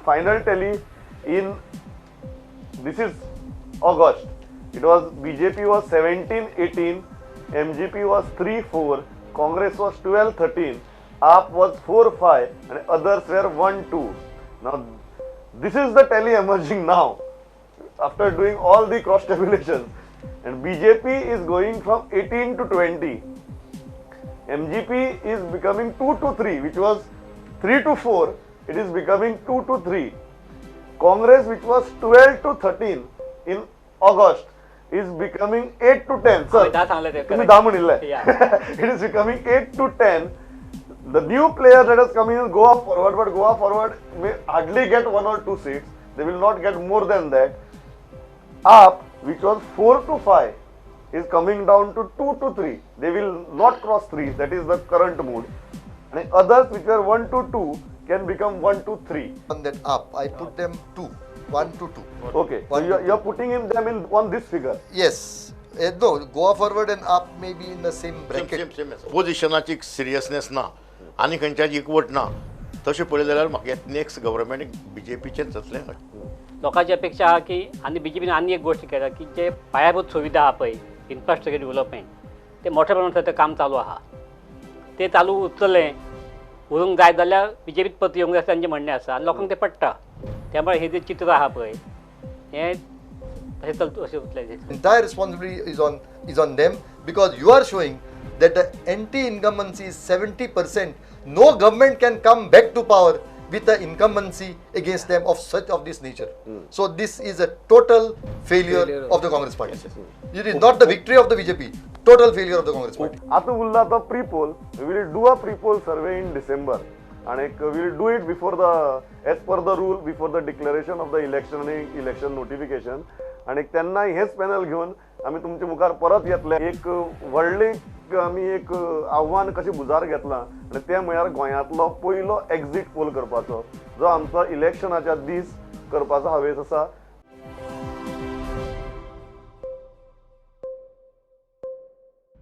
Final tally in this is August, it was BJP was 17-18, MGP was 3-4, Congress was 12-13, AAP was 4-5 and others were 1-2. Now this is the tally emerging now after doing all the cross tabulations, and BJP is going from 18 to 20, MGP is becoming 2 to 3, which was 3 to 4, it is becoming 2 to 3. Congress, which was 12 to 13 in August, is becoming 8 to 10. Sir, धा सांगले ते. तुम्ही 10 म्हणिल्ले. Yeah. It is becoming 8 to 10. The new player that has come in is Goa Forward, but Goa Forward may hardly get 1 or 2 seats. They will not get more than that. AAP, which was 4 to 5, is coming down to 2 to 3. They will not cross 3. That is the current mood. And others which were 1 to 2 can become 1 to 3. On that AAP, I put them 2, 1 to 2. Okay, so you are putting in them in on this figure. Yes. No, Goa Forward and AAP may be in the same bracket. Same ओपोजिशनाची seriousness ना आनी खंयच्याच एकवट ना, तशें पळयलें जाल्यार म्हाका next government बीजेपीचेंच जातलें. लोकांची अपेक्षा आहा की आनी बीजेपीन आनी एक गोश्ट केल्या की जे पायाभूत सुविधा आहा पळय, इन्फ्रास्ट्रक्चर डेव्हलपमेंट, ते मोठ्या प्रमाणात काम चालू आहा, ते चालू उरतलें, उरूंक जाय जाल्यार बीजेपीत परत येवंक जाय अशें तांचें म्हणणें आसा आनी लोकांक तें पडटा. त्यामुळे हे जे चित्र आहा पळय हें तशें चलत अशें उरतलें. Entire responsibility is on them, because you are showing that the anti-incumbency is 70%. No government can come back to power with the incumbency against them of such of this nature. So this is a total failure of the Congress party. Yes, yes. It is not the victory of the BJP, total failure of the Congress party. आतां उरला तो pre-poll. We will do a pre-poll survey in December, and we will do it before the, as per the rule, before the declaration of the election आणि election notification. आनी तेन्ना हेच panel घेवन आमी तुमचे मुखार परत येतले. एक व्हडली आमी एक आव्हान कशें भुजार घेतलां आनी तें म्हळ्यार गोंयांतलो पयलो एक्झीट पोल करपाचो, जो आमचो इलेक्शनाच्या दीस करपाचो हावेस आसा.